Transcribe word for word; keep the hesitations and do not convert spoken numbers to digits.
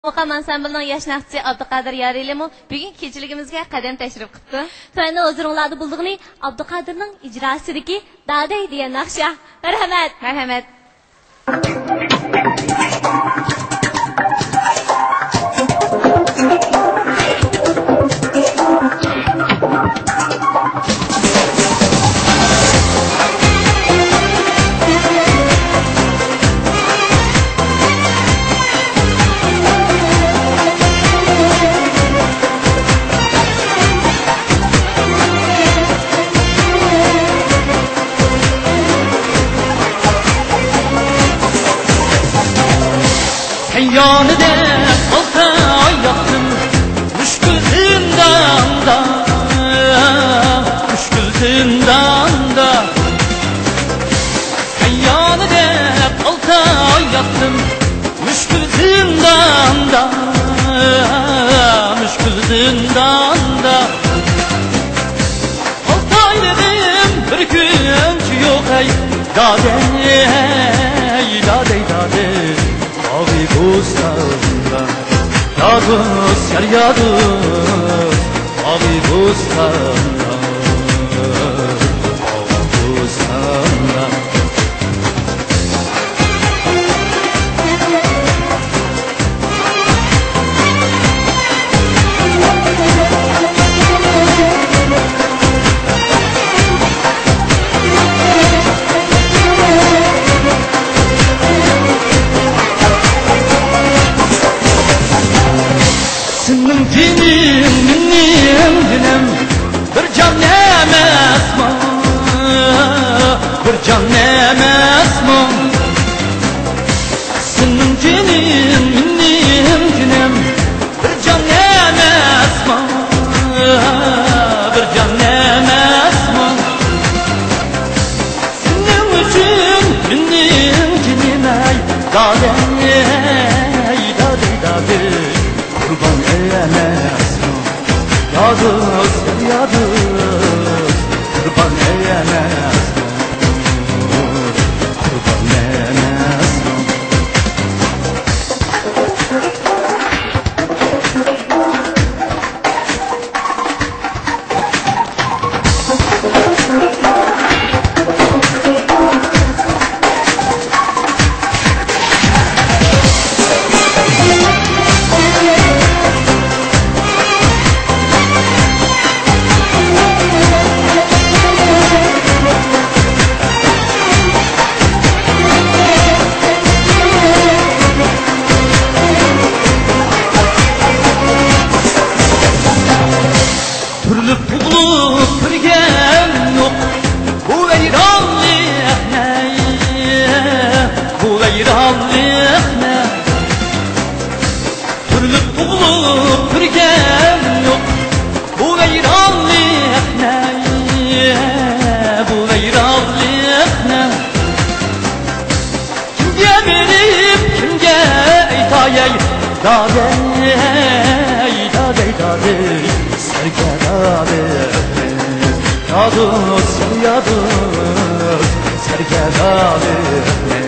مۇقام ئانسامبىلنىڭ ياش ناخشىچىسى ئابدۇقادىر يارىلىمۇ بۈگۈنكى كېچىلىكىمىزگە قەدەم تەشرىپ قىپتۇ. تۆۋەندە ھۇزۇرۇڭلاردا بولىدىغىنى ئابدۇقادىرنىڭ ئىجراسىدىكى دادەي دېگەن ناخشا. مەرھەمەت! مەرھەمەت! سەن يانىدە ئالتە ئاي ياتتىم، مۈشكۈل زىنداندا، مۈشكۈل زىنداندا. سەن يانىدە ئالتە ئاي ياتتىم، مۈشكۈل زىنداندا، مۈشكۈل زىنداندا. ئالتايلىدىم بىر كۈنچە يوق ئەي، دادەي، دادەي، دادەي. باغۇ بوستاندا، يادۇز، يار يادۇز، باغۇ بوستاندا، باغۇ بوستاندا. سېنىڭ جېنىڭ مېنىڭ جېنىم، بىر جان ئەمەسمۇ، بىر جان ئەمەسمۇ؟ سېنىڭ جېنىڭ مېنىڭ جېنىم، بىر جان ئەمەسمۇ، بىر جان ئەمەسمۇ؟ سېنىڭ ئۈچۈن مېنىڭ جېنىم ئەي، دادەي، دادەي، دادەي. قۇربان ئەمەسمۇ، يادۇز، يادۇز، قۇربان ئەمەسمۇ، قۇربان ئەمەسمۇ. تۈرۈلۈپ تۇغۇلۇپ كۆرگەن يوق بۇ ۋەيرانلىقنى، بۇ ۋەيرانلىقنى. تۈرۈلۈپ تۇغۇلۇپ كۆرگەن يوق بۇ ۋەيرانلىقنى، بۇ ۋەيرانلىقنى. كىمگە بېرىپ، كىمگە ئېيتايەي، دادەي، دادەي، دادەي، سەرگەردانلىقنى. يادۇز، يادۇز، سەرگەردانلىقنى.